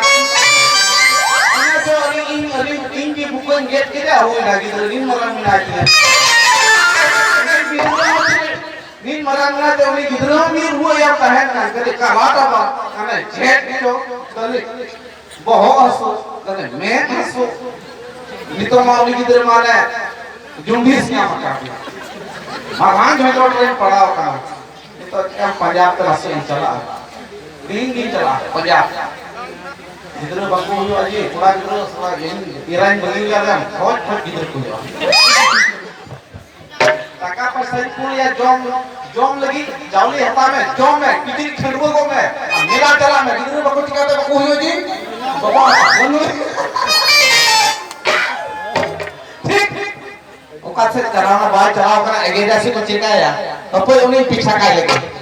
ᱚᱱᱟ ᱫᱚ ᱟᱹᱞᱤᱧ, ᱤᱧ, ᱟᱹᱞᱤᱧ, ᱤᱧ ᱜᱮ ᱵᱩᱠᱟᱹᱧ ᱜᱮᱫ ᱠᱮᱫᱟ, ᱦᱩᱭᱱᱟ, ᱜᱤᱫᱽᱨᱟᱹ ᱱᱤᱱ ᱢᱟᱨᱟᱝ ᱢᱮᱱᱟᱭ ᱛᱤᱧᱟ᱾ ᱱᱤᱱ ᱢᱟᱨᱟᱝ ᱢᱮᱱᱟᱭ ᱛᱮ ᱩᱱᱤ ᱜᱤᱫᱽᱨᱟᱹ ᱦᱚᱸ ᱢᱤᱫ ᱨᱩᱣᱟᱹ ᱭᱟᱢ ᱛᱟᱦᱮᱸ ᱠᱟᱱᱟ, ᱠᱷᱟᱹᱞᱤ ᱠᱟᱞᱟ ᱫᱚ ᱵᱟᱝ, ᱢᱟᱱᱮ ᱡᱷᱮᱸᱴ ᱪᱚ, ᱠᱷᱟᱹᱞᱤ ᱵᱚᱦᱚᱜ ᱦᱟᱹᱥᱩ, ᱠᱷᱟᱹᱞᱤ ᱢᱮᱫ ᱦᱟᱹᱥᱩ᱾ ᱱᱤᱛᱚᱜ ᱢᱟ ᱩᱱᱤ ᱜᱤᱫᱽᱨᱟᱹ ᱢᱟᱱᱮ ᱡᱩᱱᱰᱤᱥ ᱧᱟᱢ ᱟᱠᱟᱫ ᱯᱮᱭᱟ᱾ ᱢᱟᱨᱟᱝ ᱡᱷᱚᱸᱡᱚᱴ ᱨᱮᱢ ᱯᱟᱲᱟᱣ ᱟᱠᱟᱱᱟ᱾ ᱱᱤᱛᱚᱜ ᱪᱮᱠᱟᱢ ᱯᱟᱸᱡᱟ ᱛᱮ ᱞᱟᱥᱮᱫ ᱮᱢ ᱪᱟᱞᱟᱜᱼᱟ? ᱛᱤᱱ ᱫᱤᱱ ᱪᱟᱞᱟᱜᱼᱟ ᱯᱟᱸᱡᱟ? ᱜᱤᱫᱽᱨᱟᱹ ᱵᱟᱠᱚ ᱦᱩᱭᱩᱜᱼᱟ ᱡᱮ, ᱠᱚᱲᱟ ᱜᱤᱫᱽᱨᱟᱹ ᱥᱟᱞᱟᱜ ᱤᱧ ᱮᱨᱟᱧ ᱵᱟᱹᱜᱤ ᱠᱟᱫᱟ, ᱠᱷᱚᱡ ᱠᱷᱚᱡ ᱜᱤᱫᱽᱨᱟᱹ ᱠᱚ ᱦᱩᱭᱩᱜᱼᱟ᱾ ᱴᱟᱠᱟ ᱯᱚᱭᱥᱟᱧ ᱠᱩᱞᱮᱭᱟ, ᱡᱚᱢ, ᱡᱚᱢ ᱞᱟᱹᱜᱤᱫ ᱪᱟᱣᱞᱮ ᱦᱟᱛᱟᱣ ᱢᱮ, ᱡᱚᱢ ᱢᱮ, ᱠᱤᱪᱨᱤᱡ ᱠᱷᱟᱹᱰᱩᱣᱟᱹ ᱠᱚᱜ ᱢᱮ, ᱟᱨ ᱢᱮᱞᱟ ᱪᱟᱞᱟᱜ ᱢᱮ᱾ ᱜᱤᱫᱽᱨᱟᱹ ᱵᱟᱠᱚ ᱪᱤᱠᱟᱹᱛᱮ ᱵᱟᱠᱚ ᱦᱩᱭᱩᱜᱼᱟ ᱡᱮ? ᱵᱟᱵᱟ, ᱵᱟᱹᱱᱩᱜ᱾ ᱴᱷᱤᱠ᱾ ᱚᱠᱟ ᱥᱮᱫ ᱪᱟᱞᱟᱣ ᱱᱟ, ᱵᱟᱭ ᱪᱟᱞᱟᱣ ᱠᱟᱱᱟ, ᱮᱜᱮᱨᱟ ᱥᱮ ᱠᱚ ᱪᱮᱠᱟᱭᱟ? ᱦᱟᱯᱳᱭ ᱩᱱᱤ ᱯᱤᱪᱷᱟ ᱠᱟᱭ ᱞᱮᱜᱮ᱾